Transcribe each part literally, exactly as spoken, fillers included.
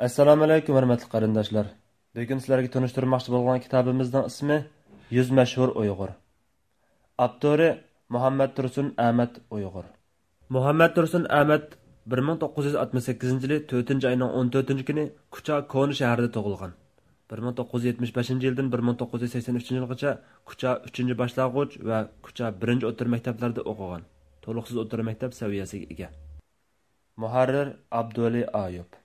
ئەسسالامۇئەلەيكۇم، ھۆرمەتلىك قېرىنداشلار. بۈگۈن سىلەرگە تونۇشتۇرماقچى بولغان كىتابىمىزنىڭ ئىسمى يۈز مەشھۇر ئۇيغۇر. ئاپتورى مۇھەممەتتۇرسۇن ئەمەت ئۇيغۇر. مۇھەممەتتۇرسۇن ئەمەت بىر مىڭ توققۇز يۈز ئاتمىش سەككىزىنچى يىلى تۆتىنچى ئاينىڭ ئون تۆتىنچى كۈنى كۇچا كونا شەھىرىدە تۇغۇلغان. بىر مىڭ توققۇز يۈز يەتمىش بەشىنچى يىلدىن بىر مىڭ توققۇز يۈز سەكسەن ئۈچىنچى يىلغىچە كۇچا ئۈچىنچى باشلانغۇچ ۋە كۇچا بىرىنچى ئوتتۇرا مەكتەپلەردە ئوقۇغان. تولۇقسىز ئوتتۇرا مەكتەپ سەۋىيەسىگە ئىگە. مۇھەررىر ئابدۇۋەلى ئايۇپ.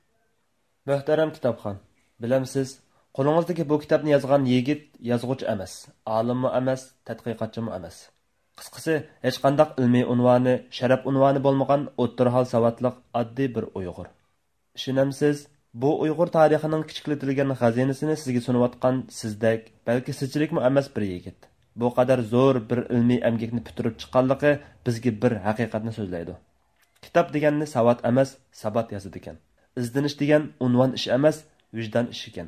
مۆھتەرەم كىتابخان، بىلەمسىز، قولىڭىزدىكى بۇ كىتابنى يازغان يىگىت يازغۇچى ئەمەس، ئالىممۇ ئەمەس، تەتقىقاتچىمۇ ئەمەس. قىسقىسى، ھېچقانداق ئىلمىي ئۇنۋانى، شەرەپ ئۇنۋانى بولمىغان ئوتتۇرا ھال ساۋاتلىق ئاددىي بىر ئۇيغۇر. ئىشىنەمسىز؟ بۇ ئۇيغۇر تارىخىنىڭ كىچىكلىتىلگەن خەزىنىسىنى سىزگە سۇنۇۋاتقان سىزدەك، بەلكى سىزچىلىكمۇ ئەمەس بىر يىگىت. بۇ قەدەر زور بىر ئىلمىي ئەمگەكنى پۈتتۈرۈپ چىققانلىقى بىزگە بىر ھەقىقەتنى سۆزلەيدۇ. كىتاب دېگەننى ساۋات ئەمەس، سابات يازىدىكەن. ئىزدىنىش دېگەن ئۇنۋان ئىش ئەمەس، ۋىجدان ئىشىكەن.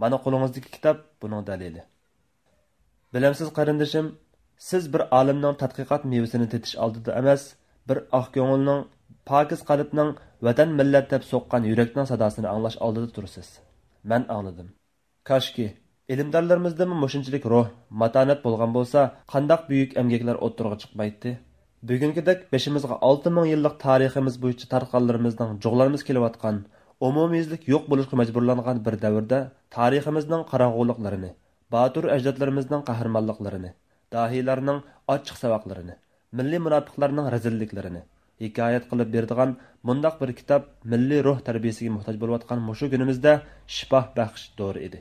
مانا قولىڭىزدىكى كىتاب بۇنىڭ دەلىلى. بىلەمسىز قېرىندىشىم، سىز بىر ئالىمنىڭ تەتقىقات مېۋىسىنى تېتىش ئالدىدا ئەمەس، بىر ئاق كۆڭۈلنىڭ، پاكىز قەلبنىڭ، ۋەتەن مىللەت دەپ سوققان يۈرەكنىڭ ساداسىنى ئاڭلاش ئالدىدا تۇرىسىز. مەن ئاڭلىدىم. كاشكى، ئىلىمدارلىرىمىزدىمۇ مۇشۇنچىلىك روھ، ماتانەت بولغان بولسا، قانداق بۈيۈك ئەمگەكلەر ئوتتۇرىغا چىقمايتتى؟ بۈگۈنكىدەك بېشىمىزغا ئالتە مىڭ يىللىق تارىخىمىز بويىچە تارتقانلىرىمىزنىڭ جۇغلىرىمىز كېلىۋاتقان، ئومۇميۈزلۈك يوق بولۇشقا مەجبۇرلانغان بىر دەۋردە تارىخىمىزنىڭ قاراڭغۇلۇقلىرىنى، باتۇر ئەجدادلىرىمىزنىڭ قەھرىمانلىقلىرىنى، داھىيلارنىڭ ئاچچىق ساۋاقلىرىنى، مىللىي مۇناپىقلارنىڭ رەزىللىكلىرىنى ھېكايەت قىلىپ بېرىدىغان مۇنداق بىر كىتاب مىللىي روھ تەربىيەسىگە موھتاج بولۇۋاتقان مۇشۇ كۈنىمىزدە شىپا بەخش دورا ئىدى.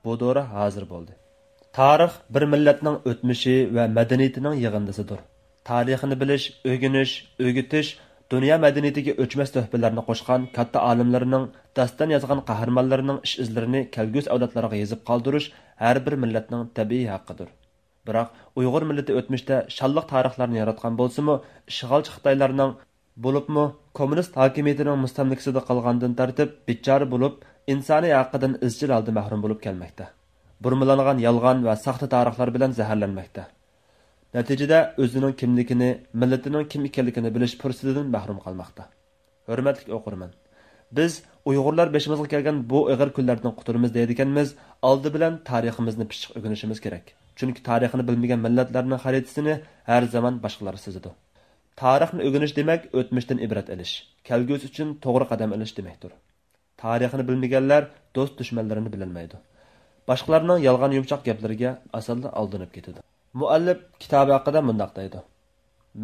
بۇ دورا ھازىر بولدى. تارىخ بىر مىللەتنىڭ ئۆتمۈشى ۋە مەدەنىيىتىنىڭ يىغىندىسىدۇر. تارىخىنى بىلىش، ئۆگىنىش، ئۆگىتىش، دۇنيا مەدەنىيىتىگە ئۆچمەس تۆھپىلەرنى قوشقان كاتتا ئالىملارنىڭ، داستان يازغان قەھرىمانلىرىنىڭ ئىش-ئىزلىرىنى كەلگۈسى ئەۋلادلارغا يېزىپ قالدۇرۇش ھەر بىر مىللەتنىڭ تەبىئىي ھەققىدۇر. بىراق، ئۇيغۇر مىللىتى ئۆتمۈشتە شانلىق تارىخلارنى ياراتقان بولسىمۇ، ئىشغالچى خىتايلارنىڭ، بولۇپمۇ كوممۇنىست ھاكىمىيىتىنىڭ مۇستەملىكىسىدە قالغاندىن تارتىپ، بىچارە بولۇپ، ئىنسانىي ھەققىدىن ئىزچىل ھالدا مەھرۇم بولۇپ كەلمەكتە. بۇرمىلانغان يالغان ۋە ساختا تارىخلار بىلەن زەھەرلەنمەكتە. نەتىجىدە، ئۆزىنىڭ كىملىكىنى، مىللىتىنىڭ كىم ئىكەنلىكىنى بىلىش پۇرسىتىدىن مەھرۇم قالماقتا. ھۆرمەتلىك ئوقۇرمەن، بىز ئۇيغۇرلار بېشىمىزغا كەلگەن بۇ ئېغىر كۈنلەردىن قۇتۇلىمىز دەيدىكەنمىز، ئالدى بىلەن تارىخىمىزنى پىششىق ئۆگىنىشىمىز كېرەك. چۈنكى تارىخنى بىلمىگەن مىللەتلەرنىڭ خەرىتىسىنى ھەر زامان باشقىلار سىزىدۇ. تارىخنى ئۆگىنىش دېمەك، ئۆتمۈشتىن ئىبرەت ئېلىش، كەلگۈسى ئۈچۈن توغرا قەدەم ئېلىش دېمەكتۇر. تارىخنى بىلمىگەنلەر دوست-دۈشمەنلىرىنى بىلەلمەيدۇ. باشقىلارنىڭ يالغان يۇمشاق گەپلىرىگە ئاسانلا ئالدىنىپ كېتىدۇ. مۇئەللىپ كىتابى ھەققىدە مۇنداق دەيدۇ: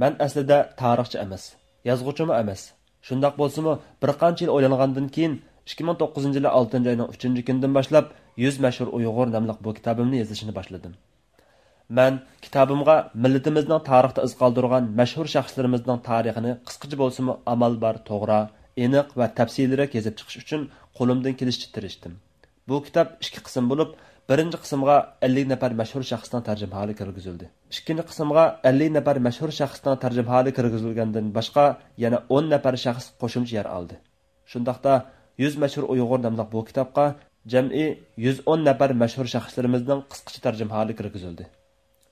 مەن ئەسلىدە تارىخچى ئەمەس، يازغۇچىمۇ ئەمەس. شۇنداق بولسىمۇ، بىر قانچە يىل ئويلانغاندىن كېيىن، ئىككى مىڭ توققۇزىنچى يىلى ئالتىنچى ئاينىڭ ئۈچىنچى كۈنىدىن باشلاپ، يۈز مەشھۇر ئۇيغۇر ناملىق بۇ كىتابىمنى يېزىشنى باشلىدىم. مەن كىتابىمغا مىللىتىمىزنىڭ تارىختا ئىز قالدۇرغان مەشھۇر شەخسلىرىمىزنىڭ تارىخىنى قىسقىچە بولسىمۇ ئامال بار توغرا، ئېنىق ۋە تەپسىلىيرەك يېزىپ چىقىش ئۈچۈن قولۇمدىن كېلىشىچە تىرىشتىم. بۇ كىتاب ئىككى قىسىم بولۇپ، بىرىنچى قىسىمغا ئەللىك نەپەر مەشھۇر شەخسنىڭ تەرجىمىھالى كىرگۈزۈلدى. ئىككىنچى قىسىمغا ئەللىك نەپەر مەشھۇر شەخسنىڭ تەرجىمىھالى كىرگۈزۈلگەندىن باشقا يەنە ئون نەپەر شەخس قوشۇمچە يەر ئالدى. شۇنداقتا، يۈز مەشھۇر ئۇيغۇر ناملىق بۇ كىتابقا جەمئىي يۈز ئون نەپەر مەشھۇر شەخسلىرىمىزنىڭ قىسقىچە تەرجىمىھالى كىرگۈزۈلدى.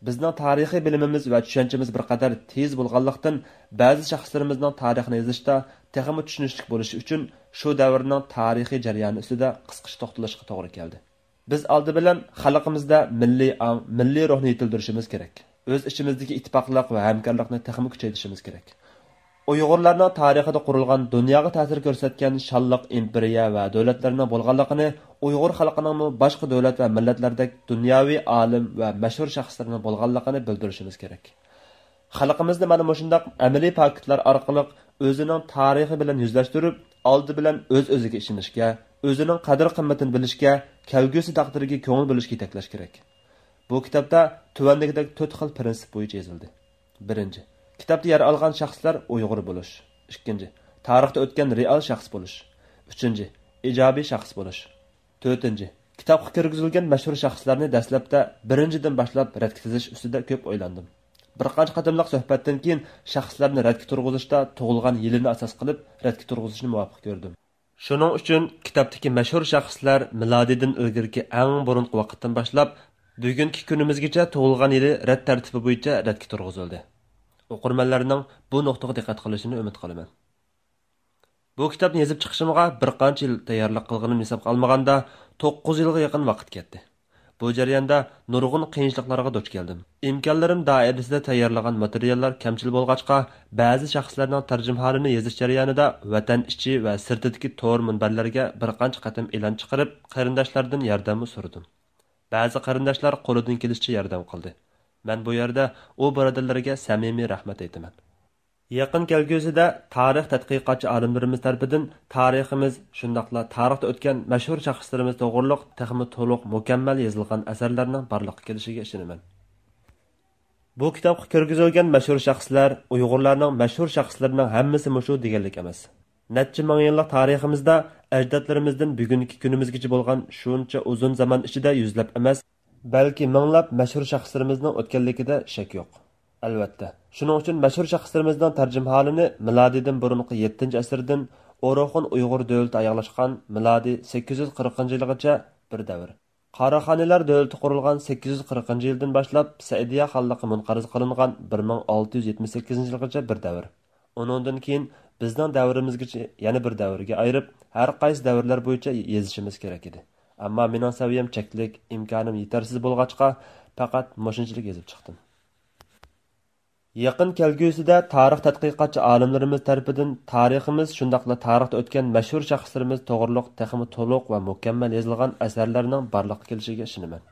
بىزنىڭ تارىخىي بىلىمىمىز ۋە چۈشەنچىمىز بىر قەدەر تېز بولغانلىقتىن، بەزى شەخسلىرىمىزنىڭ تارىخىنى يېزىشتا تېخىمۇ چۈشىنىشلىك بولۇشى ئۈچۈن، شۇ دەۋرنىڭ تارىخىي جەريانى ئۈستىدە قىسقىچە توختىلىشقا توغرا كەلدى. بىز ئالدى بىلەن خەلقىمىزدە مىللىي ئاڭ، مىللىي روھنى يېتىلدۈرۈشىمىز كېرەك. ئۆز ئىچىمىزدىكى ئىتتىپاقلىق ۋە ھەمكارلىقنى تېخىمۇ كۈچەيتىشىمىز كېرەك. ئۇيغۇرلارنىڭ تارىخىدا قۇرۇلغان، دۇنياغا تەسىر كۆرسەتكەن شانلىق ئىمپېرىيە ۋە دۆلەتلىرىنىڭ بولغانلىقىنى، ئۇيغۇر خەلقىنىڭمۇ باشقا دۆلەت ۋە مىللەتلەردەك دۇنياۋى ئالىم ۋە مەشھۇر شەخسلىرىنىڭ بولغانلىقىنى بىلدۈرۈشىمىز كېرەك. خەلقىمىزنى مانا مۇشۇنداق ئەمەلىي پاكىتلار ئارقىلىق ئۆزىنىڭ تارىخى بىلەن يۈزلەشتۈرۈپ، ئالدى بىلەن ئۆز-ئۆزىگە ئىشىنىشكە، ئۆزىنىڭ قەدىر-قىممىتىنى بىلىشكە، كەلگۈسى تەقدىرىگە كۆڭۈل بۆلۈشكە يېتەكلەش كېرەك. بۇ كىتابتا تۆۋەندىكىدەك تۆت خىل پىرىنسىپ بويىچە يېزىلدى. بىرىنچى، كىتابتا يەر ئالغان شەخسلەر ئۇيغۇر بولۇش. ئىككىنچى، تارىختا ئۆتكەن رېئال شەخس بولۇش. ئۈچىنچى، ئىجابىي شەخس بولۇش. تۆتىنچى، كىتابقا كىرگۈزۈلگەن مەشھۇر شەخسلەرنى دەسلەپتە بىرىنچىدىن باشلاپ رەتكە تىزىش ئۈستىدە كۆپ ئويلاندىم. بىر قانچە قېتىملىق سۆھبەتتىن كېيىن شەخسلەرنى رەتكە تۇرغۇزۇشتا تۇغۇلغان يىلىنى ئاساس قىلىپ رەتكە تۇرغۇزۇشنى مۇۋاپىق كۆردۈم. شۇنىڭ ئۈچۈن كىتابتىكى مەشھۇر شەخسلەر مىلادىدىن ئىلگىرىكى ئەڭ بۇرۇنقى ۋاقىتتىن باشلاپ، بۈگۈنكى كۈنىمىزگىچە تۇغۇلغان يىلى رەت تەرتىپى بويىچە رەتكە تۇرغۇزۇلدى. ئوقۇرمەنلەرنىڭ بۇ نۇقتىغا دىققەت قىلىشىنى ئۈمىد قىلىمەن. بۇ كىتابنى يېزىپ چىقىشىمغا بىر قانچە يىل تەييارلىق قىلغىنىم ھېسابقا ئالمىغاندا، توققۇز يىلغا يېقىن ۋاقىت كەتتى. بۇ جەرياندا نۇرغۇن قىيىنچىلىقلارغا دۇچ كەلدىم. ئىمكانلىرىم دائىرىسىدە تەييارلىغان ماتېرىياللار كەمچىل بولغاچقا، بەزى شەخسلەرنىڭ تەرجىمىھالىنى يېزىش جەريانىدا ۋەتەن ئىچى ۋە سىرتىدىكى تور مۇنبەرلەرگە بىر قانچە قېتىم ئېلان چىقىرىپ، قېرىنداشلاردىن ياردەممۇ سورىدىم. بەزى قېرىنداشلار قولىدىن كېلىشىچە ياردەم قىلدى. مەن بۇ يەردە ئۇ بۇرادەرلەرگە سەمىمىي رەھمەت ئېيتىمەن. يېقىن كەلگۈسىدە تارىخ تەتقىقاتچى ئالىملىرىمىز تەرىپىدىن تارىخىمىز، شۇنداقلا تارىختا ئۆتكەن مەشھۇر شەخسلىرىمىز توغرۇلۇق تېخىمۇ تولۇق، مۇكەممەل يېزىلغان ئەسەرلەرنىڭ بارلىققا كېلىشىگە ئىشىنىمەن. بۇ كىتابقا كىرگۈزۈلگەن مەشھۇر شەخسلەر، ئۇيغۇرلارنىڭ مەشھۇر شەخسلىرىنىڭ ھەممىسى مۇشۇ دېگەنلىك ئەمەس. نەچچە مىڭ يىللىق تارىخىمىزدا ئەجدادلىرىمىزدىن بۈگۈنكى كۈنىمىزگىچە بولغان شۇنچە ئۇزۇن زامان ئىچىدە يۈزلەپ ئەمەس، بەلكى مىڭلاپ مەشھۇر شەخسلىرىمىزنىڭ ئۆتكەنلىكىدە شەك يوق. ئەلۋەتتە، شۇنىڭ ئۈچۈن مەشھۇر شەخسلىرىمىزنىڭ تەرجىمىھالىنى مىلادىيدىن بۇرۇنقى يەتتىنچى ئەسىردىن ئوروخۇن ئۇيغۇر دۆلىتى ئاياغلاشقان مىلادىي سەككىز يۈز قىرىقىنچى يىلغىچە بىر دەۋر، قاراخانىيلار دۆلىتى قۇرۇلغان سەككىز يۈز قىرىقىنچى يىلدىن باشلاپ سەئىدىيە خانلىقى مۇنقەرز قىلىنغان بىر مىڭ ئالتە يۈز يەتمىش سەككىزىنچى يىلغىچە بىر دەۋر. ئۇنىڭدىن كېيىن بىزنىڭ دەۋرىمىزگىچە يەنە بىر دەۋرگە ئايرىپ، ھەر قايسى دەۋرلەر بويىچە يېزىشىمىز كېرەك ئىدى. ئەمما مېنىڭ سەۋىيەم چەكلىك، ئىمكانىم يېتەرسىز بولغاچقا، پەقەت مۇشۇنچىلىك يېزىپ چىقتىم. يېقىن كەلگۈسىدە تارىخ تەتقىقاتچى ئالىملىرىمىز تەرىپىدىن تارىخىمىز، شۇنداقلا تارىختا ئۆتكەن مەشھۇر شەخسلىرىمىز توغرۇلۇق تېخىمۇ تولۇق ۋە مۇكەممەل يېزىلغان ئەسەرلەرنىڭ بارلىققا كېلىشىگە ئىشىنىمەن.